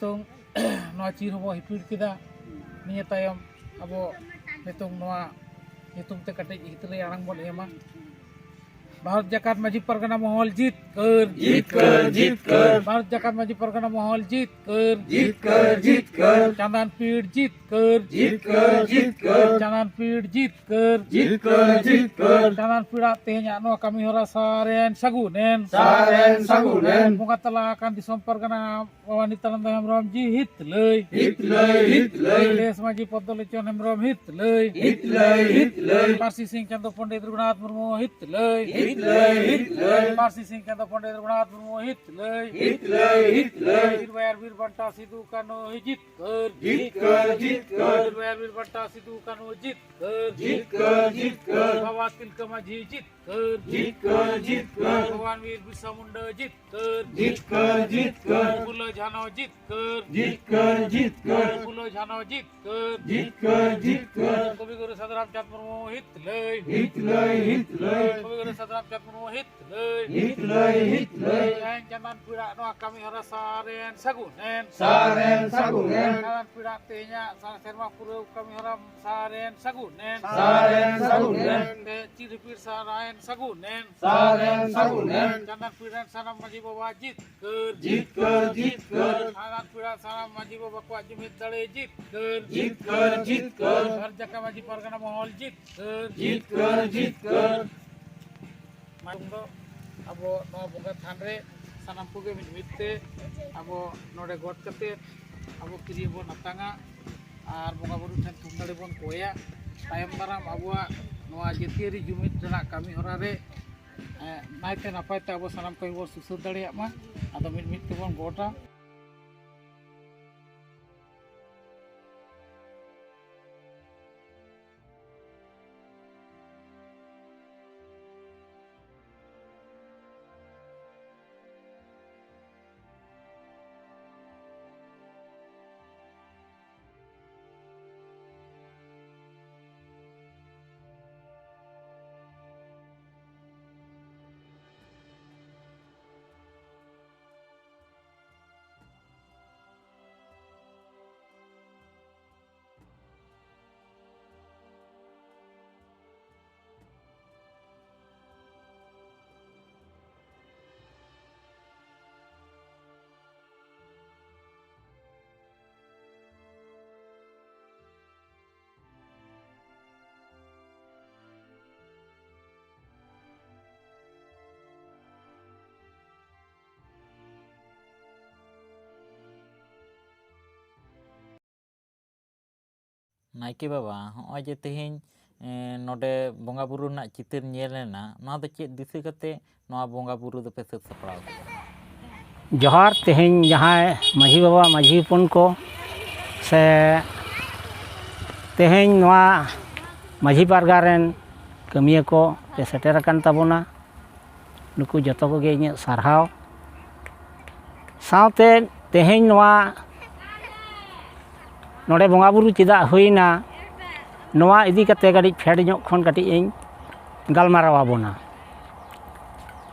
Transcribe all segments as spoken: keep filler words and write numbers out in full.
ᱱᱤᱛᱚᱝ ᱱᱚᱣᱟ ᱪᱤᱨ ᱦᱚᱸᱵᱚ ᱦᱤᱯᱤᱲ ᱠᱮᱫᱟ᱾ ᱱᱤᱭᱟᱹ ᱛᱟᱭᱚᱢ ᱟᱵᱚ ᱱᱤᱛᱚᱝ ᱱᱚᱣᱟ ᱧᱩᱛᱩᱢ ᱛᱮ ᱠᱟᱹᱴᱤᱡ ᱦᱤᱛᱟᱹᱞᱟᱹᱭ ᱟᱲᱟᱝ ᱵᱚᱱ ᱮᱢᱟ᱾ ᱵᱷᱟᱨᱚᱛ ᱡᱟᱠᱟᱛ ᱢᱟᱹᱡᱷᱤ ᱯᱟᱨᱜᱟᱱᱟ ᱢᱚᱦᱚᱞ ᱡᱤᱛᱠᱟᱹᱨ᱾ ᱡᱤᱛᱠᱟᱹᱨ, ᱡᱤᱛᱠᱟᱹᱨ᱾ ᱵᱷᱟᱨᱚᱛ ᱡᱟᱠᱟᱛ ᱢᱟᱹᱡᱷᱤ ᱯᱟᱨᱜᱟᱱᱟ ᱢᱚᱦᱚᱞ ᱡᱤᱛᱠᱟᱹᱨ᱾ ᱡᱤᱛᱠᱟᱹᱨ, ᱡᱤᱛᱠᱟᱹᱨ᱾ ᱪᱟᱸᱫᱟᱱ ᱯᱤᱲ ᱡᱤᱛᱠᱟᱹᱨ᱾ ᱡᱤᱛᱠᱟᱹᱨ, ᱡᱤᱛᱠᱟᱹᱨ᱾ ᱪᱟᱸᱫᱟᱱ ᱯᱤᱲ ᱡᱤᱛᱠᱟᱹᱨ᱾ ᱡᱤᱛᱠᱟᱹᱨ, ᱡᱤᱛᱠᱟᱹᱨ᱾ ᱪᱟᱸᱫᱟᱱ ᱯᱤᱲᱟᱜ ᱛᱮᱦᱮᱧᱟᱜ ᱱᱚᱣᱟ ᱠᱟᱹᱢᱤ ᱦᱚᱨᱟ ᱥᱟᱨᱮᱱ ᱥᱟᱹᱜᱩᱱᱮᱱ᱾ ᱥᱟᱨᱮᱱ ᱥᱟᱹᱜᱩᱱᱮᱱ᱾ ᱵᱚᱸᱜᱟ ᱛᱟᱞᱟ ᱟᱠᱟᱱ ᱫᱤᱥᱚᱢ ᱯᱟᱨᱜᱟᱱᱟ ᱵᱟᱵᱟ ᱱᱤᱛᱟᱱᱟᱱᱫ ᱦᱮᱢᱵᱨᱚᱢ ᱡᱤ ᱦᱤᱛᱞᱟᱹᱭ᱾ ᱦᱤᱛᱞᱟᱹᱭ, ᱦᱤᱛᱞᱟᱹᱭ᱾ ᱫᱮᱥ ᱢᱟᱹᱡᱷᱤ ᱯᱚᱫᱽᱫᱚᱞᱳᱪᱚᱱ ᱦᱮᱢᱵᱨᱚᱢ ᱦᱤᱛᱞᱟᱹᱭ᱾ ᱦᱤᱛᱞᱟᱹᱭ, ᱦᱤᱛᱞᱟᱹᱭ᱾ ᱯᱟᱹᱨᱥᱤ ᱥᱤᱧ ᱪᱟᱸᱫᱚ ᱯᱚᱱᱰᱤᱛ ᱨᱚᱜᱷᱩᱱᱟᱛᱷ ᱢᱩᱨᱢᱩ ᱦᱤᱛᱞᱟᱹᱭ᱾ ᱦᱤᱛᱞᱟᱹᱭ, ᱦᱤᱛᱞᱟᱹᱭ᱾ ᱯᱟᱹᱨᱥᱤ ᱥᱤᱧ ᱪᱟᱸᱫᱚ ᱯᱚᱱᱰᱤᱛ ᱨᱚᱜᱷᱩᱱᱟᱛᱷ ᱢᱩᱨᱢᱩ ᱦᱤᱛᱞᱟᱹᱭ᱾ ᱦᱤᱛᱞᱟᱹᱭ, ᱦᱤᱛᱞᱟᱹᱭ᱾ ᱵᱤᱨ ᱵᱟᱭᱟᱨ ᱵᱤᱨ ᱵᱟᱱᱴᱟ ᱥᱤᱫᱩ ᱠᱟᱹᱱᱦᱩ ᱡᱤᱛᱠᱟᱹᱨ᱾ ᱡᱤᱛᱠᱟᱹᱨ, ᱡᱤᱛᱠᱟᱹᱨ᱾ ᱵᱤᱨ ᱵᱟᱭᱟᱨ ᱵᱤᱨ ᱵᱟᱱᱴᱟ ᱥᱤᱫᱩ ᱠᱟᱹᱱᱦᱩ ᱡᱤᱛᱠᱟᱹᱨ᱾ ᱡᱤᱛᱠᱟᱹᱨ, ᱡᱤᱛᱠᱟᱹᱨ᱾ ᱵᱟᱵᱟ ᱛᱤᱞᱠᱟᱹ ᱢᱟᱹᱡᱷᱤ ᱡᱤᱛᱠᱟᱹᱨ᱾ ᱡᱤᱛᱠᱟᱹᱨ, ᱡᱤᱛᱠᱟᱹᱨ᱾ ᱵᱷᱚᱜᱚᱵᱟᱱ ᱵᱤᱨ ᱵᱤᱨᱥᱟ ᱢᱩᱱᱰᱟ ᱡᱤᱛᱠᱟᱹᱨ᱾ ᱡᱤᱛᱠᱟᱹᱨ, ᱡᱤᱛᱠᱟᱹᱨ᱾ ᱯᱷᱩᱞᱳ ᱡᱷᱟᱱᱚ ᱡᱤᱛᱠᱟᱹᱨ᱾ ᱡᱤᱛᱠᱟᱹᱨ, ᱡᱤᱛᱠᱟᱹᱨ᱾ ᱯᱷᱩᱞᱳ ᱡᱷᱟᱱᱚ ᱡᱤᱛᱠᱟᱹᱨ᱾ ᱡᱤᱛᱠᱟᱹᱨ, ᱡᱤᱛᱠᱟᱹᱨ᱾ ᱠᱚᱵᱤ ᱜᱩᱨᱩ ᱥᱟᱫᱷᱩ ᱨᱟᱢᱪᱟᱸᱫᱽ ᱢᱩᱨᱢᱩ ᱦᱤᱛᱞᱟᱹᱭ᱾ ᱦᱤᱛᱞᱟᱹᱭ, ᱦᱤᱛᱞᱟᱹᱭ᱾ ᱠᱚᱵᱤ ᱜᱩᱨᱩ ᱥᱟᱫᱷᱩ ᱨᱟᱢᱪᱟᱸᱫᱽ ᱢᱩᱨᱢᱩ ᱦᱤᱛᱞᱟᱹᱭ᱾ ᱦᱤᱛᱞᱟᱹᱭ, ᱦᱤᱛᱞᱟᱹᱭ᱾ ᱛᱮᱦᱮᱧ ᱪᱟᱸᱫᱟᱱ ᱯᱤᱲᱟᱜ ᱱᱚᱣᱟ ᱠᱟᱹᱢᱤ ᱦᱚᱨᱟ ᱥᱟᱨᱮᱱ ᱥᱟᱹᱜᱩᱱᱮᱱ᱾ ᱥᱟᱨᱮᱱ ᱥᱟᱹᱜᱩᱱᱮᱱ᱾ ᱪᱟᱸᱫᱟᱱ ᱯᱤᱲᱟᱜ ᱛᱮᱦᱮᱧᱟᱜ ᱥᱟᱨ ᱥᱮᱨᱢᱟ ᱯᱩᱨᱟᱹᱣ ᱠᱟᱹᱢᱤ ᱦᱚᱨᱟ ᱥᱟᱨᱮᱱ ᱥᱟᱹᱜᱩᱱᱮᱱ᱾ ᱥᱟᱨᱮᱱ ᱥᱟᱹᱜᱩᱱᱮᱱ᱾ ᱛᱮ ᱪᱤᱨ ᱦᱤᱯᱤᱲ ᱥᱟᱨᱮᱱ ᱥᱟᱹᱜᱩᱱᱮᱱ᱾ ᱥᱟᱨᱮᱱ ᱥᱟᱹᱜᱩᱱᱮᱱ᱾ ᱪᱟᱸᱫᱟᱱ ᱯᱤᱲ ᱨᱮᱱ ᱥᱟᱱᱟᱢ ᱢᱟᱹᱡᱷᱤ ᱵᱟᱵᱟ ᱡᱤᱛᱠᱟᱹᱨ᱾ ᱡᱤᱛᱠᱟᱹᱨ, ᱡᱤᱛᱠᱟᱹᱨ᱾ ᱪᱟᱸᱫᱟᱱ ᱯᱤᱲ ᱨᱮᱱ ᱥᱟᱱᱟᱢ ᱢᱟᱹᱡᱷᱤ ᱵᱟᱵᱟ ᱠᱚᱣᱟᱜ ᱡᱩᱢᱤᱫ ᱫᱟᱲᱮ ᱡᱤᱛᱠᱟᱹᱨ᱾ ᱡᱤᱛᱠᱟᱹᱨ, ᱡᱤᱛᱠᱟᱹᱨ᱾ ᱵᱷᱟᱨᱚᱛ ᱡᱟᱠᱟᱛ ᱢᱟᱹᱡᱷᱤ ᱯᱟᱨᱜᱟᱱᱟ ᱢᱚᱦᱚᱞ ᱡᱤᱛᱠᱟᱹᱨ᱾ ᱡᱤᱛᱠᱟᱹᱨ, ᱡᱤᱛᱠᱟᱹᱨ᱾ ᱢᱟᱲᱟᱝ ᱫᱚ ᱟᱵᱚ ᱱᱚᱣᱟ ᱵᱚᱸᱜᱟ ᱛᱷᱟᱱ ᱨᱮ ᱥᱟᱱᱟᱢ ᱠᱚᱜᱮ ᱢᱤᱫ ᱢᱤᱫ ᱛᱮ ᱟᱵᱚ ᱱᱚᱰᱮ ᱜᱚᱰ ᱠᱟᱛᱮ ᱟᱵᱚ ᱠᱤᱨᱤᱭᱟᱹ ᱵᱚᱱ ᱟᱛᱟᱝᱟ ᱟᱨ ᱵᱚᱸᱜᱟ ᱵᱩᱨᱩ ᱴᱷᱮᱱ ᱛᱷᱩᱢ ᱫᱟᱲᱮ ᱵᱚᱱ ᱠᱚᱭᱟ᱾ ᱛᱟᱭᱚᱢ ᱫᱟᱨᱟᱢ ᱟᱵᱚᱣᱟᱜ ᱱᱚᱣᱟ ᱡᱟᱹᱛᱤᱭᱟᱹᱨᱤ ᱡᱩᱢᱤᱫ ᱨᱮᱱᱟᱜ ᱠᱟᱹᱢᱤ ᱦᱚᱨᱟ ᱨᱮ, ᱮ, ᱱᱟᱭᱛᱮ ᱱᱟᱯᱟᱭ ᱛᱮ ᱟᱵᱚ ᱥᱟᱱᱟᱢ ᱠᱟᱹᱢᱤ ᱵᱚᱱ ᱥᱩᱥᱟᱹᱨ ᱫᱟᱲᱮᱭᱟᱜ ᱢᱟ᱾ ᱟᱫᱚ ᱢᱤᱫ ᱢᱤᱫ ᱛᱮᱵᱚᱱ ᱜᱚᱰᱟ᱾ ᱱᱟᱭᱠᱮ ᱵᱟᱵᱟ, ᱦᱚᱸᱜᱼᱚᱭ ᱡᱮ ᱛᱮᱦᱮᱧ, ᱮᱸ, ᱱᱚᱰᱮ ᱵᱚᱸᱜᱟ ᱵᱩᱨᱩ ᱨᱮᱱᱟᱜ ᱪᱤᱛᱟᱹᱨ ᱧᱮᱞ ᱮᱱᱟ, ᱱᱚᱣᱟ ᱫᱚ ᱪᱮᱫ ᱫᱤᱥᱟᱹ ᱠᱟᱛᱮ ᱱᱚᱣᱟ ᱵᱚᱸᱜᱟ ᱵᱩᱨᱩ ᱫᱚᱯᱮ ᱥᱟᱹᱛ ᱥᱟᱯᱲᱟᱣ ᱠᱮᱫᱟ? ᱡᱚᱦᱟᱨ᱾ ᱛᱮᱦᱮᱧ ᱡᱟᱦᱟᱸᱭ ᱢᱟᱹᱡᱷᱤ ᱵᱟᱵᱟ, ᱢᱟᱹᱡᱷᱤ ᱦᱚᱯᱚᱱ ᱠᱚ, ᱥᱮ ᱛᱮᱦᱮᱧ ᱱᱚᱣᱟ ᱢᱟᱹᱡᱷᱤ ᱯᱟᱨᱜᱟ ᱨᱮᱱ ᱠᱟᱹᱢᱤᱭᱟᱹ ᱠᱚ ᱯᱮ ᱥᱮᱴᱮᱨ ᱟᱠᱟᱱ ᱛᱟᱵᱚᱱᱟ, ᱱᱩᱠᱩ ᱡᱚᱛᱚ ᱠᱚᱜᱮ ᱤᱧᱟᱹᱜ ᱥᱟᱨᱦᱟᱣ᱾ ᱥᱟᱶᱛᱮ ᱛᱮᱦᱮᱧ ᱱᱚᱣᱟ ᱱᱚᱰᱮ ᱵᱚᱸᱜᱟ ᱵᱩᱨᱩ ᱪᱮᱫᱟᱜ ᱦᱩᱭᱱᱟ, ᱱᱚᱣᱟ ᱤᱫᱤ ᱠᱟᱛᱮ ᱠᱟᱹᱴᱤᱡ ᱯᱷᱮᱰ ᱧᱚᱜ ᱠᱷᱚᱱ ᱠᱟᱹᱴᱤᱡ ᱤᱧ ᱜᱟᱞᱢᱟᱨᱟᱣ ᱟᱵᱚᱱᱟ᱾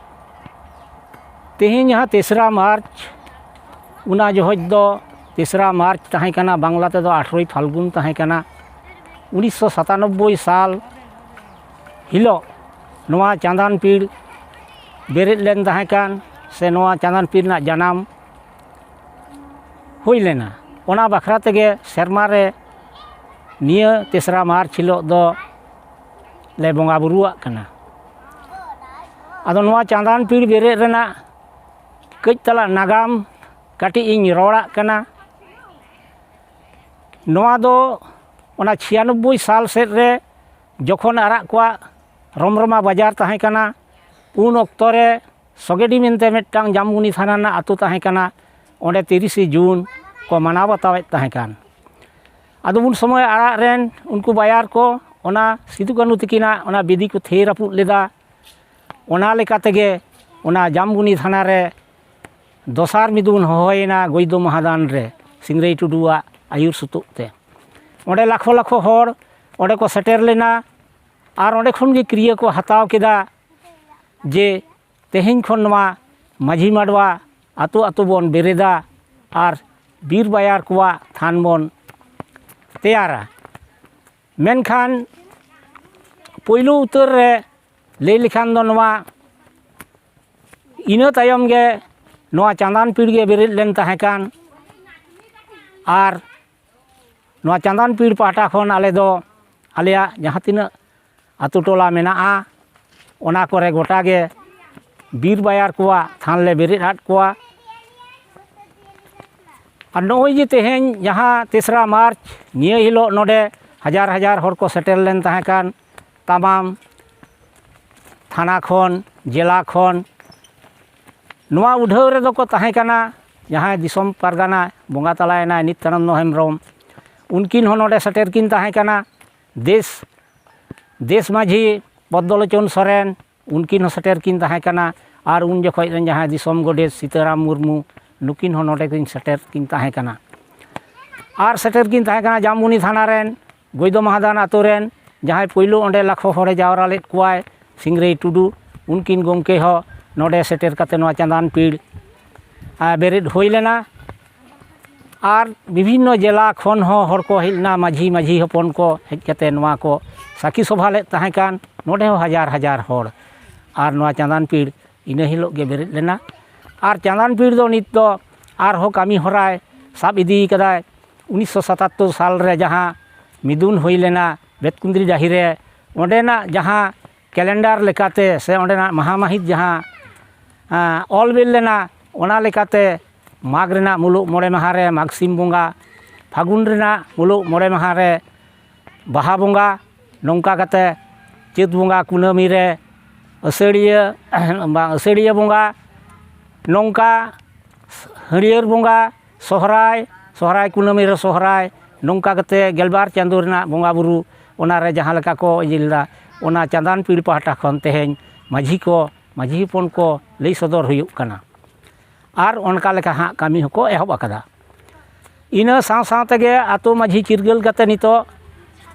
ᱛᱮᱦᱮᱧ ᱡᱟᱦᱟᱸ ᱛᱮᱥᱨᱟ ᱢᱟᱨᱪ, ᱚᱱᱟ ᱡᱚᱦᱚᱡ ᱫᱚ ᱛᱮᱥᱨᱟ ᱢᱟᱨᱪ ᱛᱟᱦᱮᱸ ᱠᱟᱱᱟ, ᱵᱟᱝᱞᱟ ᱛᱮᱫᱚ ᱟᱴᱷᱨᱚᱭ ᱯᱷᱟᱞᱜᱩᱱ ᱛᱟᱦᱮᱸ ᱠᱟᱱᱟ᱾ ᱩᱱᱤᱥᱥᱚ ᱥᱟᱛᱟᱱᱚᱵᱵᱳᱭ ᱥᱟᱞ ᱦᱤᱞᱳᱜ ᱱᱚᱣᱟ ᱪᱟᱸᱫᱟᱱ ᱯᱤᱲ ᱵᱮᱨᱮᱫ ᱞᱮᱱ ᱛᱟᱦᱮᱸ ᱠᱟᱱ, ᱥᱮ ᱱᱚᱣᱟ ᱪᱟᱸᱫᱟᱱ ᱯᱤᱲ ᱨᱮᱱᱟᱜ ᱡᱟᱱᱟᱢ ᱦᱩᱭ ᱞᱮᱱᱟ᱾ ᱚᱱᱟ ᱵᱟᱠᱷᱨᱟ ᱛᱮᱜᱮ ᱥᱮᱨᱢᱟ ᱨᱮ ᱱᱤᱭᱟᱹ ᱛᱮᱥᱨᱟ ᱢᱟᱨᱪ ᱦᱤᱞᱳᱜ ᱫᱚ ᱞᱮ ᱵᱚᱸᱜᱟ ᱵᱩᱨᱩᱣᱟᱜ ᱠᱟᱱᱟ᱾ ᱟᱫᱚ ᱱᱚᱣᱟ ᱪᱟᱸᱫᱟᱱ ᱯᱤᱲ ᱵᱮᱨᱮᱫ ᱨᱮᱱᱟᱜ ᱠᱟᱹᱡ ᱛᱟᱞᱟ ᱱᱟᱜᱟᱢ ᱠᱟᱹᱴᱤᱡ ᱤᱧ ᱨᱚᱲᱟᱜ ᱠᱟᱱᱟ᱾ ᱱᱚᱣᱟ ᱫᱚ ᱚᱱᱟ ᱪᱷᱤᱭᱟᱱᱚᱵᱵᱳᱭ ᱥᱟᱞ ᱥᱮᱫ ᱨᱮ ᱡᱚᱠᱷᱚᱱ ᱟᱨᱟᱜ ᱠᱚᱣᱟᱜ ᱨᱚᱢᱨᱚᱢᱟ ᱵᱟᱡᱟᱨ ᱛᱟᱦᱮᱸ ᱠᱟᱱᱟ, ᱩᱱ ᱚᱠᱛᱚ ᱨᱮ ᱥᱚᱜᱮᱰᱤ ᱢᱮᱱᱛᱮ ᱢᱤᱫᱴᱟᱝ ᱡᱟᱢᱜᱩᱱᱤ ᱛᱷᱟᱱᱟ ᱨᱮᱱᱟᱜ ᱟᱹᱛᱩ ᱛᱟᱦᱮᱸ ᱠᱟᱱᱟ, ᱚᱸᱰᱮ ᱛᱤᱨᱤᱥᱮ ᱡᱩᱱ ᱠᱚ ᱢᱟᱱᱟᱣ ᱵᱟᱛᱟᱣᱮᱫ ᱛᱟᱦᱮᱸ ᱠᱟᱱ᱾ ᱟᱫᱚ ᱩᱱ ᱥᱚᱢᱚᱭ ᱟᱨᱟᱜ ᱨᱮᱱ ᱩᱱᱠᱩ ᱵᱟᱭᱟᱨ ᱠᱚ ᱚᱱᱟ ᱥᱤᱫᱩ ᱠᱟᱹᱱᱦᱩ ᱛᱤᱠᱤᱱᱟᱜ ᱚᱱᱟ ᱵᱤᱫᱤ ᱠᱚ ᱛᱷᱤᱭᱟᱹ ᱨᱟᱹᱯᱩᱫ ᱞᱮᱫᱟ᱾ ᱚᱱᱟ ᱞᱮᱠᱟ ᱛᱮᱜᱮ ᱚᱱᱟ ᱡᱟᱢᱜᱩᱱᱤ ᱛᱷᱟᱱᱟ ᱨᱮ ᱫᱚᱥᱟᱨ ᱢᱤᱫᱩᱱ ᱦᱚᱦᱚᱭᱮᱱᱟ ᱜᱚᱡᱫᱚ ᱢᱟᱦᱟᱫᱟᱱ ᱨᱮ, ᱥᱤᱝᱨᱟᱹᱭ ᱴᱩᱰᱩᱣᱟᱜ ᱟᱹᱭᱩᱨ ᱥᱩᱛᱩᱜ ᱛᱮ᱾ ᱚᱸᱰᱮ ᱞᱟᱠᱷᱚ ᱞᱟᱠᱷᱚ ᱦᱚᱲ ᱚᱸᱰᱮ ᱠᱚ ᱥᱮᱴᱮᱨ ᱞᱮᱱᱟ᱾ ᱟᱨ ᱚᱸᱰᱮ ᱠᱷᱚᱱ ᱜᱮ ᱠᱨᱤᱭᱟᱹ ᱠᱚ ᱦᱟᱛᱟᱣ ᱠᱮᱫᱟ ᱡᱮ ᱛᱮᱦᱮᱧ ᱠᱷᱚᱱ ᱱᱚᱣᱟ ᱢᱟᱹᱡᱷᱤ ᱢᱟᱰᱣᱟ ᱟᱛᱳ ᱟᱛᱳ ᱵᱚᱱ ᱵᱮᱨᱮᱫᱟ ᱟᱨ ᱵᱤᱨ ᱵᱟᱭᱟᱨ ᱠᱚᱣᱟᱜ ᱛᱷᱟᱱ ᱵᱚᱱ ᱛᱮᱭᱟᱨᱟ᱾ ᱢᱮᱱᱠᱷᱟᱱ ᱯᱳᱭᱞᱳ ᱩᱛᱟᱹᱨ ᱨᱮ ᱞᱟᱹᱭ ᱞᱮᱠᱷᱟᱱ ᱫᱚ ᱱᱚᱣᱟ ᱤᱱᱟᱹ ᱛᱟᱭᱚᱢ ᱜᱮ ᱱᱚᱣᱟ ᱪᱟᱸᱫᱟᱱ ᱯᱤᱲ ᱜᱮ ᱵᱮᱨᱮᱫ ᱞᱮᱱ ᱛᱟᱦᱮᱸ ᱠᱟᱱ᱾ ᱟᱨ ᱱᱚᱣᱟ ᱪᱟᱸᱫᱟᱱ ᱯᱤᱲ ᱯᱟᱦᱴᱟ ᱠᱷᱚᱱ ᱟᱞᱮ ᱫᱚ ᱟᱞᱮᱭᱟᱜ ᱡᱟᱦᱟᱸ ᱛᱤᱱᱟᱹᱜ ᱟᱛᱳ ᱴᱚᱞᱟ ᱢᱮᱱᱟᱜᱼᱟ, ᱚᱱᱟ ᱠᱚᱨᱮ ᱜᱚᱴᱟ ᱜᱮ ᱵᱤᱨ ᱵᱟᱭᱟᱨ ᱠᱚᱣᱟᱜ ᱛᱷᱟᱱ ᱞᱮ ᱵᱮᱨᱮᱫ ᱟᱫ ᱠᱚᱣᱟ᱾ ᱟᱨ ᱱᱚᱜᱼᱚᱭ ᱡᱮ ᱛᱮᱦᱮᱧ ᱡᱟᱦᱟᱸ ᱛᱮᱥᱨᱟ ᱢᱟᱨᱪ, ᱱᱤᱭᱟᱹ ᱦᱤᱞᱳᱜ ᱱᱚᱰᱮ ᱦᱟᱡᱟᱨ ᱦᱟᱡᱟᱨ ᱦᱚᱲ ᱠᱚ ᱥᱮᱴᱮᱨ ᱞᱮᱱ ᱛᱟᱦᱮᱸ ᱠᱟᱱ, ᱛᱟᱢᱟᱢ ᱛᱷᱟᱱᱟ ᱠᱷᱚᱱ, ᱡᱮᱞᱟ ᱠᱷᱚᱱ, ᱱᱚᱣᱟ ᱩᱰᱷᱟᱹᱣ ᱨᱮᱫᱚ ᱠᱚ ᱛᱟᱦᱮᱸ ᱠᱟᱱᱟ ᱡᱟᱦᱟᱸᱭ ᱫᱤᱥᱚᱢ ᱯᱟᱨᱜᱟᱱᱟ ᱵᱚᱸᱜᱟ ᱛᱟᱞᱟᱭᱮᱱᱟᱭ ᱱᱤᱛᱭᱟᱱᱚᱱᱫᱚ ᱦᱮᱢᱵᱨᱚᱢ, ᱩᱱᱠᱤᱱ ᱦᱚᱸ ᱱᱚᱰᱮ ᱥᱮᱴᱮᱨ ᱠᱤᱱ ᱛᱟᱦᱮᱸ ᱠᱟᱱᱟ᱾ ᱫᱮᱥ, ᱫᱮᱥ ᱢᱟᱹᱡᱷᱤ ᱯᱚᱫᱽᱫᱚᱞᱳᱪᱚᱱ ᱥᱚᱨᱮᱱ, ᱩᱱᱠᱤᱱ ᱦᱚᱸ ᱥᱮᱴᱮᱨ ᱠᱤᱱ ᱛᱟᱦᱮᱸ ᱠᱟᱱᱟ᱾ ᱟᱨ ᱩᱱ ᱡᱚᱠᱷᱚᱡ ᱨᱮᱱ ᱡᱟᱦᱟᱸᱭ ᱫᱤᱥᱚᱢ ᱜᱚᱰᱮᱛ ᱥᱤᱛᱟᱹᱨᱟᱢ ᱢᱩᱨᱢᱩ, ᱱᱩᱠᱤᱱ ᱦᱚᱸ ᱱᱚᱰᱮ ᱠᱤᱱ ᱥᱮᱴᱮᱨ ᱠᱤᱱ ᱛᱟᱦᱮᱸ ᱠᱟᱱᱟ᱾ ᱟᱨ ᱥᱮᱴᱮᱨ ᱠᱤᱱ ᱛᱟᱦᱮᱸ ᱠᱟᱱᱟ ᱡᱟᱢᱵᱚᱱᱤ ᱛᱷᱟᱱᱟ ᱨᱮᱱ ᱜᱚᱡᱫᱚ ᱢᱟᱦᱟᱫᱟᱱ ᱟᱛᱳ ᱨᱮᱱ ᱡᱟᱦᱟᱸᱭ ᱯᱳᱭᱞᱳ ᱚᱸᱰᱮ ᱞᱟᱠᱷᱚ ᱦᱚᱲᱮ ᱡᱟᱣᱨᱟ ᱞᱮᱫ ᱠᱚᱣᱟᱭ, ᱥᱤᱝᱨᱟᱹᱭ ᱴᱩᱰᱩ, ᱩᱱᱠᱤᱱ ᱜᱚᱢᱠᱮ ᱦᱚᱸ ᱱᱚᱰᱮ ᱥᱮᱴᱮᱨ ᱠᱟᱛᱮ ᱱᱚᱣᱟ ᱪᱟᱸᱫᱟᱱ ᱯᱤᱲ, ᱟ, ᱵᱮᱨᱮᱫ ᱦᱩᱭ ᱞᱮᱱᱟ᱾ ᱟᱨ ᱵᱤᱵᱷᱤᱱᱱᱚ ᱡᱮᱞᱟ ᱠᱷᱚᱱ ᱦᱚᱸ ᱦᱚᱲ ᱠᱚ ᱦᱮᱡ ᱞᱮᱱᱟ, ᱢᱟᱹᱡᱷᱤ, ᱢᱟᱹᱡᱷᱤ ᱦᱚᱯᱚᱱ ᱠᱚ ᱦᱮᱡ ᱠᱟᱛᱮ ᱱᱚᱣᱟ ᱠᱚ ᱥᱟᱹᱠᱷᱤ ᱥᱚᱵᱷᱟ ᱞᱮᱫ ᱛᱟᱦᱮᱸ ᱠᱟᱱ, ᱱᱚᱰᱮ ᱦᱚᱸ ᱦᱟᱡᱟᱨ ᱦᱟᱡᱟᱨ ᱦᱚᱲ᱾ ᱟᱨ ᱱᱚᱣᱟ ᱪᱟᱸᱫᱟᱱ ᱯᱤᱲ ᱤᱱᱟᱹ ᱦᱤᱞᱳᱜ ᱜᱮ ᱵᱮᱨᱮᱫ ᱞᱮᱱᱟ᱾ ᱟᱨ ᱪᱟᱸᱫᱟᱱ ᱯᱤᱲ ᱫᱚ ᱱᱤᱛ ᱫᱚ ᱟᱨᱦᱚᱸ ᱠᱟᱹᱢᱤ ᱦᱚᱨᱟᱭ ᱥᱟᱵ ᱤᱫᱤ ᱠᱟᱫᱟᱭ᱾ ᱩᱱᱤᱥᱥᱚ ᱥᱟᱛᱟᱛᱛᱳᱨ ᱥᱟᱞ ᱨᱮ ᱡᱟᱦᱟᱸ ᱢᱤᱫᱩᱱ ᱦᱩᱭ ᱞᱮᱱᱟ ᱵᱮᱛᱠᱩᱸᱫᱽᱨᱤ ᱰᱟᱹᱦᱤ ᱨᱮ, ᱚᱸᱰᱮᱱᱟᱜ ᱡᱟᱦᱟᱸ ᱠᱮᱞᱮᱱᱰᱟᱨ ᱞᱮᱠᱟᱛᱮ ᱥᱮ ᱚᱸᱰᱮᱱᱟᱜ ᱢᱟᱦᱟ ᱢᱟᱹᱦᱤᱛ ᱡᱟᱦᱟᱸ, ᱟᱸ, ᱚᱞ ᱵᱤᱞ ᱞᱮᱱᱟ, ᱚᱱᱟ ᱞᱮᱠᱟᱛᱮ ᱢᱟᱜᱽ ᱨᱮᱱᱟᱜ ᱢᱩᱞᱩᱜ ᱢᱚᱬᱮ ᱢᱟᱦᱟ ᱨᱮ ᱢᱟᱜᱽ ᱥᱤᱢ ᱵᱚᱸᱜᱟ, ᱯᱷᱟᱹᱜᱩᱱ ᱨᱮᱱᱟᱜ ᱢᱩᱞᱩᱜ ᱢᱚᱬᱮ ᱢᱟᱦᱟ ᱨᱮ ᱵᱟᱦᱟ ᱵᱚᱸᱜᱟ, ᱱᱚᱝᱠᱟ ᱠᱟᱛᱮ ᱪᱟᱹᱛ ᱵᱚᱸᱜᱟ ᱠᱩᱱᱟᱹᱢᱤ ᱨᱮ ᱟᱹᱥᱟᱹᱲᱤᱭᱟᱹ, ᱵᱟᱝ, ᱟᱹᱥᱟᱹᱲᱤᱭᱟᱹ ᱵᱚᱸᱜᱟ, ᱱᱚᱝᱠᱟ ᱦᱟᱹᱨᱭᱟᱹᱲ ᱵᱚᱸᱜᱟ, ᱥᱚᱦᱨᱟᱭ, ᱥᱚᱦᱨᱟᱭ ᱠᱩᱱᱟᱹᱢᱤ ᱨᱮ ᱥᱚᱦᱨᱟᱭ, ᱱᱚᱝᱠᱟ ᱠᱟᱛᱮ ᱜᱮᱞᱵᱟᱨ ᱪᱟᱸᱫᱳ ᱨᱮᱱᱟᱜ ᱵᱚᱸᱜᱟ ᱵᱩᱨᱩ ᱚᱱᱟ ᱨᱮ ᱡᱟᱦᱟᱸ ᱞᱮᱠᱟ ᱠᱚ ᱤᱭᱟᱹ ᱞᱮᱫᱟ, ᱚᱱᱟ ᱪᱟᱸᱫᱟᱱ ᱯᱤᱲ ᱯᱟᱦᱴᱟ ᱠᱷᱚᱱ ᱛᱮᱦᱮᱧ ᱢᱟᱹᱡᱷᱤ ᱠᱚ, ᱢᱟᱹᱡᱷᱤ ᱦᱚᱯᱚᱱ ᱠᱚ ᱞᱟᱹᱭ ᱥᱚᱫᱚᱨ ᱦᱩᱭᱩᱜ ᱠᱟᱱᱟ᱾ ᱟᱨ ᱚᱱᱠᱟ ᱞᱮᱠᱟ ᱦᱟᱸᱜ ᱠᱟᱹᱢᱤ ᱦᱚᱸᱠᱚ ᱮᱦᱚᱵ ᱟᱠᱟᱫᱟ᱾ ᱤᱱᱟᱹ ᱥᱟᱶ ᱥᱟᱶ ᱛᱮᱜᱮ ᱟᱛᱳ ᱢᱟᱹᱡᱷᱤ ᱪᱤᱨᱜᱟᱹᱞ ᱠᱟᱛᱮ ᱱᱤᱛᱚᱜ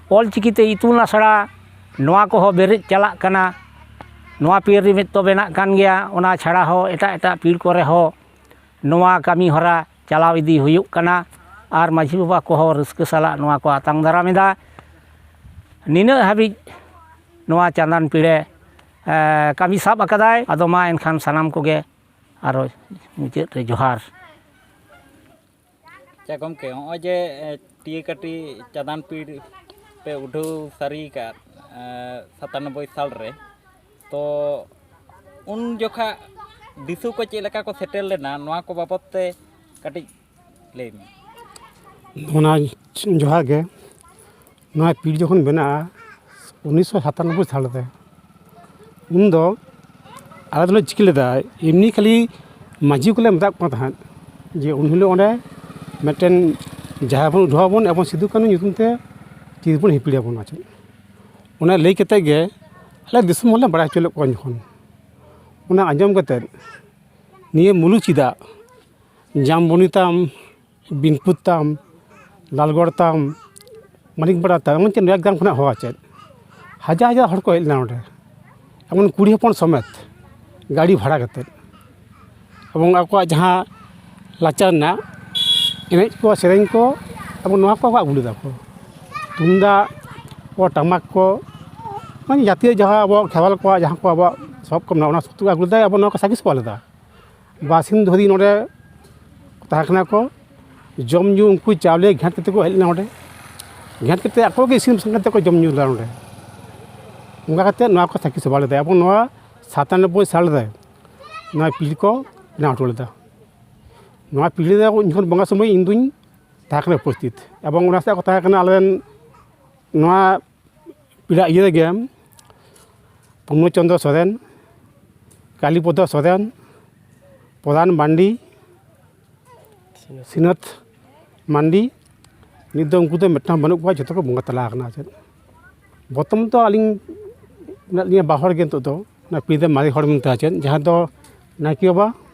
ᱚᱞ ᱪᱤᱠᱤᱛᱮ ᱤᱛᱩᱱ ᱟᱥᱲᱟ, ᱱᱚᱣᱟ ᱠᱚᱦᱚᱸ ᱵᱮᱨᱮᱫ ᱪᱟᱞᱟᱜ ᱠᱟᱱᱟ᱾ ᱱᱚᱣᱟ ᱯᱤᱲ ᱨᱮ ᱢᱤᱫ ᱛᱚ ᱵᱮᱱᱟᱜ ᱠᱟᱱ ᱜᱮᱭᱟ, ᱚᱱᱟ ᱪᱷᱟᱲᱟ ᱦᱚᱸ ᱮᱴᱟᱜ ᱮᱴᱟᱜ ᱯᱤᱲ ᱠᱚᱨᱮ ᱦᱚᱸ ᱱᱚᱣᱟ ᱠᱟᱹᱢᱤ ᱦᱚᱨᱟ ᱪᱟᱞᱟᱣ ᱤᱫᱤ ᱦᱩᱭᱩᱜ ᱠᱟᱱᱟ᱾ ᱟᱨ ᱢᱟᱹᱡᱷᱤ ᱵᱟᱵᱟ ᱠᱚᱦᱚᱸ ᱨᱟᱹᱥᱠᱟᱹ ᱥᱟᱞᱟᱜ ᱱᱚᱣᱟ ᱠᱚ ᱟᱛᱟᱝ ᱫᱟᱨᱟᱢ ᱮᱫᱟ᱾ ᱱᱤᱱᱟᱹᱜ ᱦᱟᱹᱵᱤᱡ ᱱᱚᱣᱟ ᱪᱟᱸᱫᱟᱱ ᱯᱤᱲᱮ, ᱮ, ᱠᱟᱹᱢᱤ ᱥᱟᱵ ᱟᱠᱟᱫᱟᱭ᱾ ᱟᱫᱚ ᱢᱟ ᱮᱱᱠᱷᱟᱱ ᱥᱟᱱᱟᱢ ᱠᱚᱜᱮ ᱟᱨᱚ ᱢᱩᱪᱟᱹᱫ ᱨᱮ ᱡᱚᱦᱟᱨ᱾ ᱟᱪᱪᱷᱟ ᱜᱚᱢᱠᱮ, ᱦᱚᱸᱜᱼᱚᱭ ᱡᱮ ᱮ, ᱴᱤᱭᱟᱹ ᱠᱟᱹᱴᱤ ᱪᱟᱸᱫᱟᱱ ᱯᱤᱲ ᱯᱮ ᱩᱰᱷᱟᱹᱣ ᱥᱟᱹᱨᱤ ᱟᱠᱟᱫ, ᱮ, ᱥᱟᱛᱟᱱᱚᱵᱵᱳᱭ ᱥᱟᱞ ᱨᱮ, ᱛᱚ ᱩᱱ ᱡᱚᱠᱷᱟ ᱫᱤᱥᱩ ᱠᱚ ᱪᱮᱫ ᱞᱮᱠᱟ ᱠᱚ ᱥᱮᱴᱮᱨ ᱞᱮᱱᱟ, ᱱᱚᱣᱟ ᱠᱚ ᱵᱟᱵᱚᱫ ᱛᱮ ᱠᱟᱹᱴᱤᱡ ᱞᱟᱹᱭ ᱢᱮ᱾ ᱚᱱᱟ ᱡᱚᱦᱟᱨ ᱜᱮ᱾ ᱱᱚᱣᱟ ᱯᱤᱲ ᱡᱚᱠᱷᱚᱱ ᱵᱮᱱᱟᱜᱼᱟ ᱩᱱᱤᱥᱥᱚ ᱥᱟᱛᱟᱱᱚᱵᱵᱳᱭ ᱥᱟᱞ ᱨᱮ, ᱩᱱᱫᱚ ᱟᱞᱮ ᱫᱚᱞᱮ ᱪᱤᱠᱟᱹ ᱞᱮᱫᱟ, ᱮᱢᱱᱤ ᱠᱷᱟᱹᱞᱤ ᱢᱟᱹᱡᱷᱤ ᱠᱚᱞᱮ ᱢᱮᱛᱟᱫ ᱠᱚ ᱛᱟᱦᱮᱸᱫ ᱡᱮ ᱩᱱ ᱦᱤᱞᱳᱜ ᱚᱸᱰᱮ ᱢᱤᱫᱴᱮᱱ ᱡᱟᱦᱮᱨ ᱵᱚᱱ ᱩᱰᱷᱟᱹᱣ ᱟᱵᱚᱱ ᱮᱵᱚᱝ ᱥᱤᱫᱩ ᱠᱟᱹᱱᱩ ᱧᱩᱛᱩᱢ ᱛᱮ ᱪᱤᱨ ᱵᱚᱱ ᱦᱤᱯᱤᱲᱟᱵᱚᱱᱟ ᱪᱮᱫ᱾ ᱚᱱᱟ ᱞᱟᱹᱭ ᱠᱟᱛᱮᱫ ᱜᱮ ᱟᱞᱮ ᱫᱤᱥᱚᱢ ᱦᱚᱲᱞᱮ ᱵᱟᱲᱟᱭ ᱦᱚᱪᱚ ᱞᱮᱫ ᱠᱚᱣᱟ ᱩᱱ ᱡᱚᱠᱷᱚᱱ᱾ ᱚᱱᱟ ᱟᱸᱡᱚᱢ ᱠᱟᱛᱮᱫ ᱱᱤᱭᱟᱹ ᱢᱩᱞᱩᱠ ᱪᱮᱫᱟᱜ ᱡᱟᱢᱵᱚᱱᱤ ᱛᱟᱢ, ᱵᱤᱱᱯᱩᱨ ᱛᱟᱢ, ᱞᱟᱞᱜᱚᱲ ᱛᱟᱢ, ᱢᱟᱹᱱᱤᱠ ᱯᱟᱲᱟ ᱛᱟᱢ, ᱮᱢᱚᱱ ᱪᱮᱫ ᱱᱚᱭᱟ ᱜᱨᱟᱢ ᱠᱷᱚᱱᱟᱜ ᱦᱚᱸ ᱟᱨ ᱪᱮᱫ ᱦᱟᱡᱟᱨ ᱦᱟᱡᱟᱨ ᱦᱚᱲ ᱠᱚ ᱦᱮᱡ ᱞᱮᱱᱟ ᱱᱚᱸᱰᱮ, ᱮᱢᱚᱱ ᱠᱩᱲᱤ ᱦᱚᱯᱚᱱ ᱥᱚᱢᱮᱛ ᱜᱟᱹᱰᱤ ᱵᱷᱟᱲᱟ ᱠᱟᱛᱮᱫ᱾ ᱮᱵᱚᱝ ᱟᱠᱚᱣᱟᱜ ᱡᱟᱦᱟᱸ ᱞᱟᱠᱪᱟᱨ ᱨᱮᱱᱟᱜ ᱮᱱᱮᱡ ᱠᱚ, ᱥᱮᱨᱮᱧ ᱠᱚ, ᱮᱵᱚᱝ ᱱᱚᱣᱟ ᱠᱚ ᱟᱹᱜᱩ ᱞᱮᱫᱟ ᱠᱚ᱾ ᱛᱩᱢᱫᱟᱜ ᱠᱚ, ᱴᱟᱢᱟᱠ ᱠᱚ, ᱢᱟᱱᱮ ᱡᱟᱹᱛᱤᱭᱚ ᱡᱟᱦᱟᱸ ᱟᱵᱚᱣᱟᱜ ᱠᱷᱮᱨᱣᱟᱞ ᱠᱚᱣᱟᱜ ᱡᱟᱦᱟᱸ ᱠᱚ ᱟᱵᱚᱣᱟᱜ ᱥᱟᱯᱟᱵ ᱠᱚ ᱢᱮᱱᱟᱜᱼᱟ, ᱚᱱᱟ ᱥᱚᱵ ᱠᱚ ᱟᱹᱜᱩ ᱞᱮᱫᱟ᱾ ᱮᱵᱚᱝ ᱱᱚᱣᱟ ᱠᱚ ᱥᱟᱹᱠᱷᱤ ᱥᱚᱵᱷᱟ ᱞᱮᱫᱟ᱾ ᱵᱟᱨᱥᱤᱧ ᱫᱷᱚᱨᱮ ᱱᱚᱰᱮ ᱛᱟᱦᱮᱸ ᱠᱟᱱᱟ ᱠᱚ, ᱡᱚᱢ ᱧᱩ ᱩᱱᱠᱩ ᱪᱟᱣᱞᱮ ᱜᱷᱮᱸᱴ ᱠᱟᱛᱮ ᱠᱚ ᱦᱮᱡ ᱞᱮᱱᱟ ᱱᱚᱰᱮ, ᱜᱷᱮᱸᱴ ᱠᱟᱛᱮ ᱟᱠᱚ ᱜᱮ ᱤᱥᱤᱱ ᱵᱟᱥᱟᱝ ᱠᱟᱛᱮ ᱠᱚ ᱡᱚᱢ ᱧᱩ ᱞᱮᱫᱟ ᱱᱚᱰᱮ᱾ ᱚᱱᱠᱟ ᱠᱟᱛᱮ ᱱᱚᱣᱟ ᱠᱚ ᱥᱟᱹᱠᱷᱤ ᱥᱚᱵᱷᱟ ᱞᱮᱫᱟ᱾ ᱮᱵᱚᱝ ᱱᱚᱣᱟ ᱥᱟᱛᱟᱱᱚᱵᱵᱳᱭ ᱥᱟᱞ ᱨᱮ ᱱᱚᱣᱟ ᱯᱤᱲ ᱠᱚ ᱵᱮᱱᱟᱣ ᱦᱚᱴᱚ ᱞᱮᱫᱟ᱾ ᱱᱚᱣᱟ ᱯᱤᱲ ᱨᱮ ᱩᱱ ᱡᱚᱠᱷᱚᱱ ᱵᱚᱸᱜᱟ ᱥᱚᱢᱚᱭ ᱤᱧ ᱫᱩᱧ ᱛᱟᱦᱮᱸ ᱠᱟᱱᱟ ᱩᱯᱚᱥᱛᱷᱤᱛ, ᱮᱵᱚᱝ ᱚᱱᱟ ᱥᱟᱶ ᱠᱚ ᱛᱟᱦᱮᱸ ᱠᱟᱱᱟ ᱟᱞᱮ ᱨᱮᱱ ᱱᱚᱣᱟ ᱯᱮᱲᱟ ᱤᱭᱟᱹ ᱨᱮᱜᱮ ᱯᱩᱨᱱᱚ ᱪᱚᱸᱫᱽᱨᱚ ᱥᱚᱨᱮᱱ, ᱠᱟᱞᱤᱯᱚᱫᱚ ᱥᱚᱨᱮᱱ, ᱯᱨᱚᱫᱷᱟᱱ ᱢᱟᱱᱰᱤ, ᱥᱤᱱᱟᱹᱛ ᱢᱟᱱᱰᱤ᱾ ᱱᱤᱛ ᱫᱚ ᱩᱱᱠᱩ ᱫᱚ ᱢᱤᱫᱴᱟᱝ ᱵᱟᱹᱱᱩᱜ ᱠᱚᱣᱟ, ᱡᱚᱛᱚ ᱠᱚ ᱵᱚᱸᱜᱟ ᱛᱟᱞᱟ ᱟᱠᱟᱱᱟ᱾ ᱪᱮᱫ ᱵᱚᱨᱛᱚᱢᱟᱱ ᱫᱚ ᱟᱹᱞᱤᱧ ᱢᱮᱱᱟᱜ ᱞᱤᱧᱟ ᱵᱟᱨ ᱦᱚᱲ ᱜᱮ ᱱᱤᱛᱚᱜ ᱫᱚ, ᱚᱱᱟ ᱯᱤᱲ ᱨᱮ ᱢᱟᱨᱮ ᱦᱚᱲ ᱢᱮᱱᱛᱮ ᱟᱨ ᱪᱮᱫ, ᱡᱟᱦᱟᱸ ᱫᱚ ᱱᱟᱭᱠᱮ ᱵᱟᱵᱟ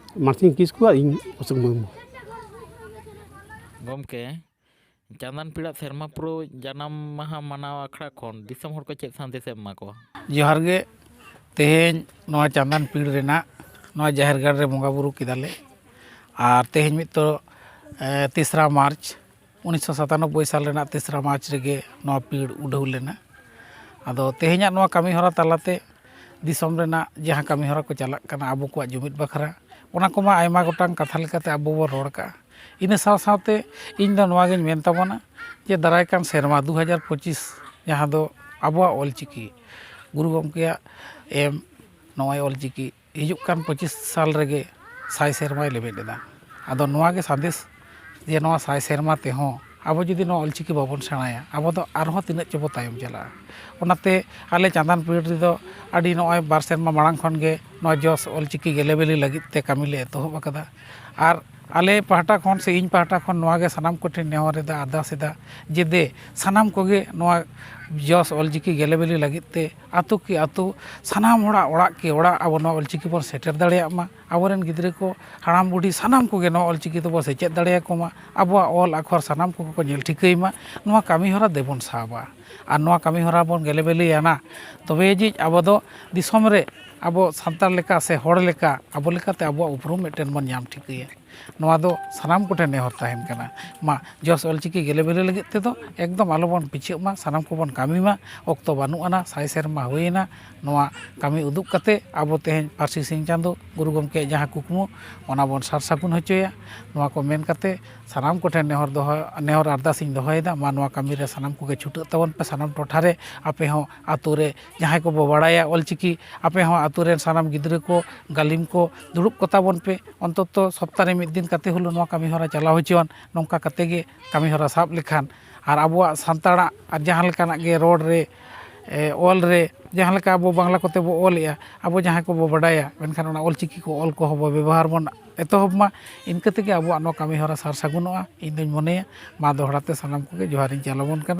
ᱢᱟᱱᱥᱤᱝ ᱠᱤᱥᱠᱩ ᱟᱨ ᱤᱧ ᱚᱥᱳᱠ ᱢᱩᱨᱢᱩ᱾ ᱜᱚᱢᱠᱮ, ᱪᱟᱸᱫᱟᱱ ᱯᱤᱲᱟᱜ ᱥᱮᱨᱢᱟ ᱯᱩᱨᱟᱹᱣ ᱡᱟᱱᱟᱢ ᱢᱟᱦᱟ ᱢᱟᱱᱟᱣ ᱟᱠᱷᱲᱟ ᱠᱷᱚᱱ ᱫᱤᱥᱚᱢ ᱦᱚᱲ ᱠᱚ ᱪᱮᱫ ᱥᱟᱸᱫᱮᱥ ᱮᱢ ᱮᱢᱟ ᱠᱚᱣᱟ? ᱡᱚᱦᱟᱨ ᱜᱮ᱾ ᱛᱮᱦᱮᱧ ᱱᱚᱣᱟ ᱪᱟᱸᱫᱟᱱ ᱯᱤᱲ ᱨᱮᱱᱟᱜ ᱱᱚᱣᱟ ᱡᱟᱦᱮᱨ ᱜᱟᱲ ᱨᱮ ᱵᱚᱸᱜᱟ ᱵᱩᱨᱩ ᱠᱮᱫᱟᱞᱮ᱾ ᱟᱨ ᱛᱮᱦᱮᱧ ᱢᱤᱫ ᱛᱚ, ᱮ, ᱛᱮᱥᱨᱟ ᱢᱟᱨᱪ, ᱩᱱᱤᱥᱥᱚ ᱥᱟᱛᱟᱱᱚᱵᱵᱳᱭ ᱥᱟᱞ ᱨᱮᱱᱟᱜ ᱛᱮᱥᱨᱟ ᱢᱟᱨᱪ ᱨᱮᱜᱮ ᱱᱚᱣᱟ ᱯᱤᱲ ᱩᱰᱷᱟᱹᱣ ᱞᱮᱱᱟ᱾ ᱟᱫᱚ ᱛᱮᱦᱮᱧᱟᱜ ᱱᱚᱣᱟ ᱠᱟᱹᱢᱤ ᱦᱚᱨᱟ ᱛᱟᱞᱟᱛᱮ ᱫᱤᱥᱚᱢ ᱨᱮᱱᱟᱜ ᱡᱟᱦᱟᱸ ᱠᱟᱹᱢᱤ ᱦᱚᱨᱟ ᱠᱚ ᱪᱟᱞᱟᱜ ᱠᱟᱱᱟ ᱟᱵᱚ ᱠᱚᱣᱟᱜ ᱡᱩᱢᱤᱫ ᱵᱟᱠᱷᱨᱟ, ᱚᱱᱟ ᱠᱚᱢᱟ ᱟᱭᱢᱟ ᱜᱚᱴᱟᱝ ᱠᱟᱛᱷᱟ ᱞᱮᱠᱟᱛᱮ ᱟᱵᱚ ᱵᱚᱱ ᱨᱚᱲ ᱠᱟᱜᱼᱟ᱾ ᱤᱱᱟᱹ ᱥᱟᱶ ᱥᱟᱶᱛᱮ ᱤᱧ ᱫᱚ ᱱᱚᱣᱟ ᱜᱤᱧ ᱢᱮᱱ ᱛᱟᱵᱚᱱᱟ ᱡᱮ ᱫᱟᱨᱟᱭ ᱠᱟᱱ ᱥᱮᱨᱢᱟ ᱫᱩ ᱦᱟᱡᱟᱨ ᱯᱚᱸᱪᱤᱥ, ᱡᱟᱦᱟᱸ ᱫᱚ ᱟᱵᱚᱣᱟᱜ ᱚᱞᱪᱤᱠᱤ, ᱜᱩᱨᱩ ᱜᱚᱢᱠᱮᱭᱟᱜ ᱮᱢ ᱱᱚᱜᱼᱚᱭ ᱚᱞᱪᱤᱠᱤ ᱦᱤᱡᱩᱜ ᱠᱟᱱ ᱯᱚᱸᱪᱤᱥ ᱥᱟᱞ ᱨᱮᱜᱮ ᱥᱟᱭ ᱥᱮᱨᱢᱟᱭ ᱞᱮᱵᱮᱫ ᱮᱫᱟ᱾ ᱟᱫᱚ ᱱᱚᱣᱟ ᱜᱮ ᱥᱟᱸᱫᱮᱥ ᱡᱮ ᱱᱚᱣᱟ ᱥᱟᱭ ᱥᱮᱨᱢᱟ ᱛᱮᱦᱚᱸ ᱟᱵᱚ ᱡᱩᱫᱤ ᱱᱚᱣᱟ ᱚᱞᱪᱤᱠᱤ ᱵᱟᱵᱚᱱ ᱥᱮᱬᱟᱭᱟ, ᱟᱵᱚ ᱫᱚ ᱟᱨᱦᱚᱸ ᱛᱤᱱᱟᱹᱜ ᱪᱚᱵᱚ ᱛᱟᱭᱚᱢ ᱪᱟᱞᱟᱜᱼᱟ᱾ ᱚᱱᱟᱛᱮ ᱟᱞᱮ ᱪᱟᱸᱫᱟᱱ ᱯᱤᱲ ᱨᱮᱫᱚ ᱟᱹᱰᱤ ᱱᱚᱜᱼᱚᱭ ᱵᱟᱨ ᱥᱮᱨᱢᱟ ᱢᱟᱲᱟᱝ ᱠᱷᱚᱱ ᱜᱮ ᱱᱚᱣᱟ ᱡᱚᱥ ᱚᱞᱪᱤᱠᱤ ᱜᱮᱞᱮᱵᱮᱞᱮ ᱞᱟᱹᱜᱤᱫ ᱛᱮ ᱠᱟᱹᱢᱤ ᱞᱮ ᱮᱛᱚᱦᱚᱵ ᱟᱠᱟᱫᱟ᱾ ᱟᱨ ᱟᱞᱮ ᱯᱟᱦᱴᱟ ᱠᱷᱚᱱ ᱥᱮ ᱤᱧ ᱯᱟᱦᱴᱟ ᱠᱷᱚᱱ ᱱᱚᱣᱟ ᱜᱮ ᱥᱟᱱᱟᱢ ᱠᱚᱴᱷᱮᱱ ᱱᱮᱦᱚᱨ ᱮᱫᱟ, ᱟᱨᱫᱟᱥ ᱮᱫᱟ, ᱡᱮ ᱫᱮ ᱥᱟᱱᱟᱢ ᱠᱚᱜᱮ ᱱᱚᱣᱟ ᱡᱚᱥ ᱚᱞᱪᱤᱠᱤ ᱜᱮᱞᱮᱵᱮᱞᱮ ᱞᱟᱹᱜᱤᱫ ᱛᱮ ᱟᱛᱳ ᱠᱤ ᱟᱛᱳ, ᱥᱟᱱᱟᱢ ᱦᱚᱲᱟᱜ ᱚᱲᱟᱜ ᱠᱤ ᱚᱲᱟᱜ ᱟᱵᱚ ᱱᱚᱣᱟ ᱚᱞᱪᱤᱠᱤ ᱵᱚᱱ ᱥᱮᱴᱮᱨ ᱫᱟᱲᱮᱭᱟᱜ ᱢᱟ᱾ ᱟᱵᱚᱨᱮᱱ ᱜᱤᱫᱽᱨᱟᱹ ᱠᱚ, ᱦᱟᱲᱟᱢ ᱵᱩᱰᱷᱤ, ᱥᱟᱱᱟᱢ ᱠᱚᱜᱮ ᱱᱚᱣᱟ ᱚᱞᱪᱤᱠᱤ ᱛᱮᱵᱚ ᱥᱮᱪᱮᱫ ᱫᱟᱲᱮᱭᱟᱠᱚ ᱢᱟ, ᱟᱵᱚᱣᱟᱜ ᱚᱞ ᱟᱠᱷᱚᱨ ᱥᱟᱱᱟᱢ ᱠᱚᱜᱮ ᱠᱚ ᱧᱮᱞ ᱴᱷᱤᱠᱟᱹᱭ ᱢᱟ᱾ ᱱᱚᱣᱟ ᱠᱟᱹᱢᱤ ᱦᱚᱨᱟ ᱫᱮᱵᱚᱱ ᱥᱟᱵᱟ᱾ ᱟᱨ ᱱᱚᱣᱟ ᱠᱟᱹᱢᱤ ᱦᱚᱨᱟ ᱵᱚᱱ ᱜᱮᱞᱮᱵᱮᱞᱮᱭᱟᱱᱟ, ᱛᱚᱵᱮ ᱡᱮ ᱟᱵᱚ ᱫᱚ ᱫᱤᱥᱚᱢ ᱨᱮ ᱟᱵᱚ ᱥᱟᱱᱛᱟᱲ ᱞᱮᱠᱟ ᱥᱮ ᱦᱚᱲ ᱞᱮᱠᱟ, ᱟᱵᱚ ᱞᱮᱠᱟᱛᱮ ᱟᱵᱚᱣᱟᱜ ᱩᱯᱨᱩᱢ ᱢᱤᱫᱴᱮᱱ ᱵᱚᱱ ᱧᱟᱢ ᱴᱷᱤᱠᱟᱹᱭᱟ᱾ ᱱᱚᱣᱟ ᱫᱚ ᱥᱟᱱᱟᱢ ᱠᱚᱴᱷᱮᱱ ᱱᱮᱦᱚᱨ ᱛᱟᱦᱮᱱ ᱠᱟᱱᱟ᱾ ᱢᱟ, ᱡᱚᱥ ᱚᱞᱪᱤᱠᱤ ᱜᱮᱞᱮᱵᱮᱞᱮ ᱞᱟᱹᱜᱤᱫ ᱛᱮᱫᱚ ᱮᱠᱫᱚᱢ ᱟᱞᱚᱵᱚᱱ ᱯᱤᱪᱷᱟᱹᱜ ᱢᱟ, ᱥᱟᱱᱟᱢ ᱠᱚᱵᱚᱱ ᱠᱟᱹᱢᱤ ᱢᱟ᱾ ᱚᱠᱛᱚ ᱵᱟᱹᱱᱩᱜ ᱟᱱᱟ, ᱥᱟᱭ ᱥᱮᱨᱢᱟ ᱦᱩᱭᱮᱱᱟ᱾ ᱱᱚᱣᱟ ᱠᱟᱹᱢᱤ ᱩᱫᱩᱜ ᱠᱟᱛᱮ ᱟᱵᱚ ᱛᱮᱦᱮᱧ ᱯᱟᱹᱨᱥᱤ ᱥᱤᱧ ᱪᱟᱸᱫᱳ ᱜᱩᱨᱩ ᱜᱚᱢᱠᱮᱭᱟᱜ ᱡᱟᱦᱟᱸ ᱠᱩᱠᱢᱩ, ᱚᱱᱟ ᱵᱚᱱ ᱥᱟᱨ ᱥᱟᱹᱜᱩᱱ ᱦᱚᱪᱚᱭᱟ᱾ ᱱᱚᱣᱟ ᱠᱚ ᱢᱮᱱ ᱠᱟᱛᱮ ᱥᱟᱱᱟᱢ ᱠᱚᱴᱷᱮᱱ ᱱᱮᱦᱚᱨ ᱫᱚᱦᱚ, ᱱᱮᱦᱚᱨ ᱟᱨᱫᱟᱥ ᱤᱧ ᱫᱚᱦᱚᱭᱮᱫᱟ, ᱢᱟ ᱱᱚᱣᱟ ᱠᱟᱹᱢᱤ ᱨᱮ ᱥᱟᱱᱟᱢ ᱠᱚᱜᱮ ᱪᱷᱩᱴᱟᱹᱜ ᱛᱟᱵᱚᱱ ᱯᱮ᱾ ᱥᱟᱱᱟᱢ ᱴᱚᱴᱷᱟ ᱨᱮ ᱟᱯᱮ ᱦᱚᱸ ᱟᱛᱳ ᱨᱮ ᱡᱟᱦᱟᱸᱭ ᱠᱚᱵᱚ ᱵᱟᱲᱟᱭᱟ ᱚᱞᱪᱤᱠᱤ, ᱟᱯᱮ ᱦᱚᱸ ᱟᱛᱳ ᱨᱮᱱ ᱥᱟᱱᱟᱢ ᱜᱤᱫᱽᱨᱟᱹ ᱠᱚ, ᱜᱟᱹᱞᱤᱢ ᱠᱚ ᱫᱩᱲᱩᱵ ᱠᱚᱛᱟ ᱵᱚᱱ ᱯᱮ᱾ ᱚᱱᱛᱚᱛᱚ ᱥᱚᱯᱛᱟ ᱨᱮ ᱢᱤᱫ ᱫᱤᱱ ᱠᱟᱛᱮ ᱦᱚᱞᱳ ᱱᱚᱣᱟ ᱠᱟᱹᱢᱤ ᱦᱚᱨᱟ ᱪᱟᱞᱟᱣ ᱦᱚᱪᱚᱣᱟᱱ᱾ ᱱᱚᱝᱠᱟ ᱠᱟᱛᱮ ᱜᱮ ᱠᱟᱹᱢᱤ ᱦᱚᱨᱟ ᱥᱟᱵ ᱞᱮᱠᱷᱟᱱ ᱟᱨ ᱟᱵᱚᱣᱟᱜ ᱥᱟᱱᱛᱟᱲᱟᱜ ᱟᱨ ᱡᱟᱦᱟᱸ ᱞᱮᱠᱟᱱᱟᱜ ᱜᱮ ᱨᱚᱲ ᱨᱮ, ᱮ, ᱚᱞ ᱨᱮ, ᱡᱟᱦᱟᱸ ᱞᱮᱠᱟ ᱟᱵᱚ ᱵᱟᱝᱞᱟ ᱠᱚᱛᱮ ᱵᱚ ᱚᱞᱮᱜᱼᱟ, ᱟᱵᱚ ᱡᱟᱦᱟᱸᱭ ᱠᱚᱵᱚ ᱵᱟᱰᱟᱭᱟ, ᱢᱮᱱᱠᱷᱟᱱ ᱚᱱᱟ ᱚᱞᱪᱤᱠᱤ ᱠᱚ ᱚᱞ ᱠᱚᱦᱚᱸ ᱵᱚ ᱵᱮᱵᱚᱦᱟᱨ ᱵᱚᱱ ᱮᱛᱚᱦᱚᱵ ᱢᱟ᱾ ᱤᱱᱠᱟᱹ ᱛᱮᱜᱮ ᱟᱵᱚᱣᱟᱜ ᱱᱚᱣᱟ ᱠᱟᱹᱢᱤ ᱦᱚᱨᱟ ᱥᱟᱨ ᱥᱟᱹᱜᱩᱱᱚᱜᱼᱟ, ᱤᱧ ᱫᱩᱧ ᱢᱚᱱᱮᱭᱟ᱾ ᱢᱟ ᱫᱚᱦᱲᱟ ᱛᱮ ᱥᱟᱱᱟᱢ ᱠᱚᱜᱮ ᱡᱚᱦᱟᱨᱤᱧ ᱪᱟᱞ ᱟᱵᱚᱱ ᱠᱟᱱᱟ᱾